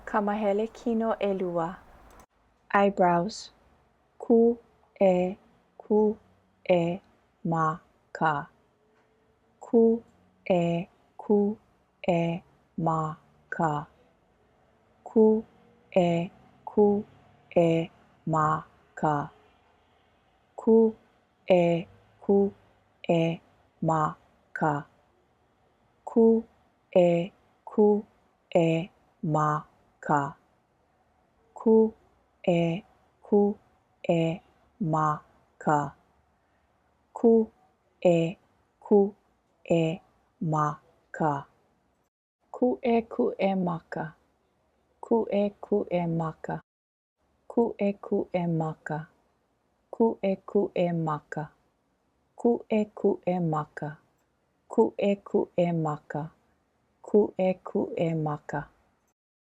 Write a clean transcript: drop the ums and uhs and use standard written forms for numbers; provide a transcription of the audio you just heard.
Ka mahele kino ʻelua. Eyebrows. Kū ʻe kū ʻe ma ka. Kū ʻe kū ʻe ma ka. Kū ʻe kū ʻe ma ka. Kū ʻe kū ʻe ma ka. Kū ʻe kū ʻe ma ka. Kū ʻe kū ʻe ma ka. Kū ʻe kū ʻe ma ka. Kūʻekūʻe maka. Kūʻekūʻe maka. Kūʻekūʻe maka. Kūʻekūʻe maka. Kūʻekūʻe maka. Kūʻekūʻe maka. Kūʻekūʻe maka.